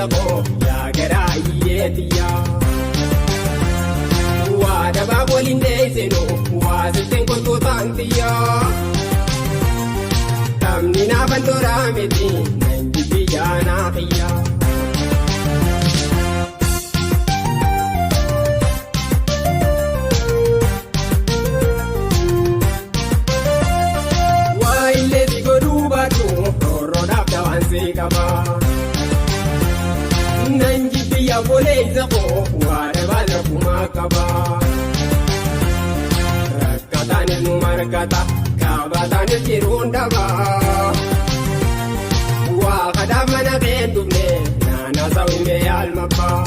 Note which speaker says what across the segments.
Speaker 1: Obboleessa koo yaa garaa hiyyeetiyyaa. Waa dabaa waliin deessinu waa sitteen kottuu taantiyyaa. Taphni naafan toraa miti nan jibbi yaanaa xiyyaa. Waa illee si godhuu baatu roorroodhaaf dawaan si qaba. Nan jibbi obboleessa koo waa dabaa lakkumaa qaba. Rakkataanis nu markata kaabataanis jiruun dhaba. Waa kadhaaf mana kee dhufne naannoo sawwin yaalmabbaa.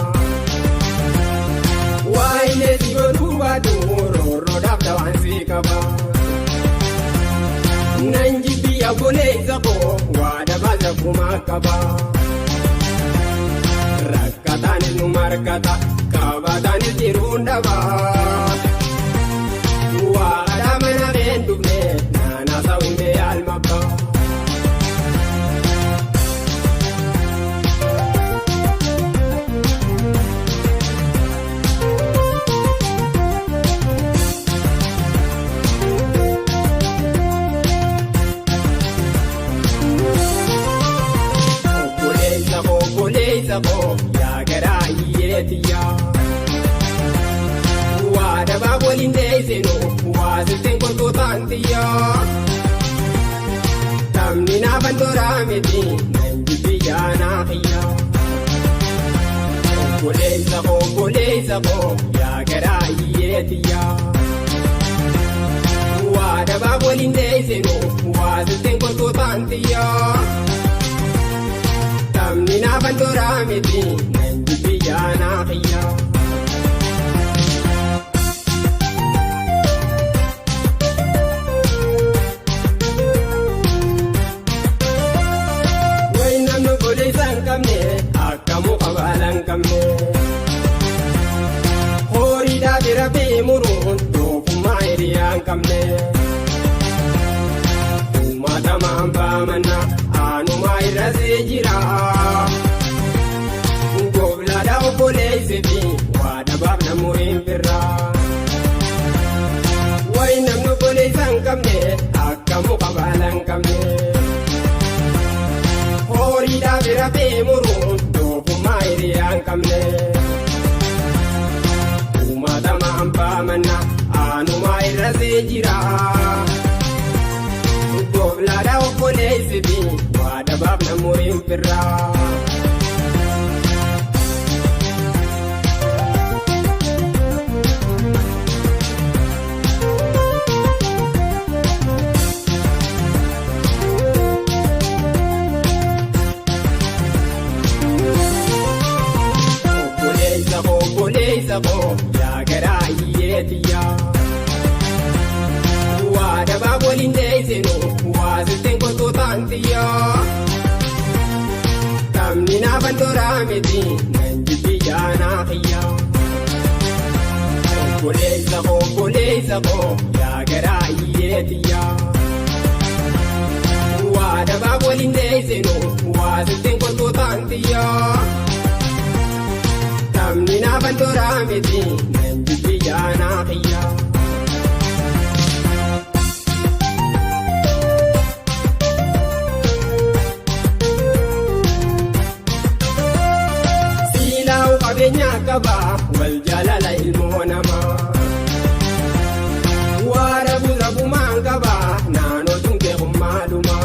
Speaker 1: Waa illee si godhuu baatu roorroodhaaf dawaan si qaba. Nan jibbi obboleessa koo waa dabaa lakkumaa qaba. Rakkataanis nu markata kaabataanis jiruun dhaba. Waa kadhaa mana kee dhufne naannoo sawwin yaalmabbaa. Obboleessa koo obboleessa koo yaa garaa hiyyeetiyyaa. Waa dabaa waliin deessinu waa sitteen kottuu taantiyyaa. Taphni naafan toraa miti nan jibbi yaanaa xiyyaa. Obboleessa koo obboleessa koo yaa garaa hiyyeetiyyaa. Waa dabaa waliin deessinu waa sitteen kottuu taantiyyaa. Taphni naafan toraa miti nan jibbi yaanaa xiyyaa. Wayi namni obboleessa hin qabne akka muka baala hin qabne. Horiidhaa bira muruun doofummaa hiriyaa hin qabne. Uummatamaan baamana aanumaa irra see jira. Goblaadhaa obboleessi fi waa dabaaf namuriin firra. Wayi namni obboleessa hin qabne akka muka baala hin qabne. Horiidhaa bira muruun doofummaa hiriyaa hin qabne. Uummatamaan baamana aanumaa irra see jira. Goblaadhaa obboleessi fi waa dabaaf namuriin firra. Obboleessa koo obboleessa koo yaa garaa hiyyeetiyyaa. Waa dabaa waliin deessinu waa sitteen kottuu taantiyyaa. Taphni naafan toraa miti nan jibbi yaanaa xiyyaa. Obboleessa koo obboleessa koo yaa garaa hiyyeetiyyaa. Waa dabaa waliin deessinu waa sitteen kottuu taantiyyaa. Taphni naafan toraa miti nan jibbi yaanaa xiyyaa. Siilaa'u qabeenya qaba wal jaalala ilmoo namaa. Waa rabu rabumaan qaba naannoo tunkee hummaadhuma.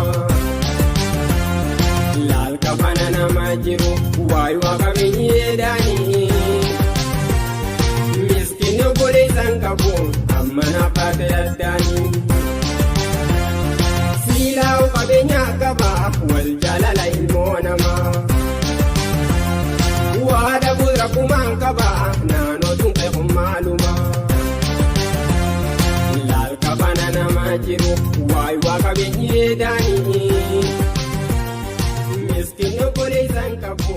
Speaker 1: Laal kafana nama jiru waayuu waa qabeenyi eedaanii. Miskiinni obboleessa hin qabu amma naaf baate addaanii. Siilaa'u qabeenya qaba wal jaalala ilmoo namaa. Waa dhabu rakkumaan qaba naannoo tunkee hummaaluma. Laal kafana nama jiru waayuu waa qabeenyi eedaanii. Miskiinni obboleessa hin qabu.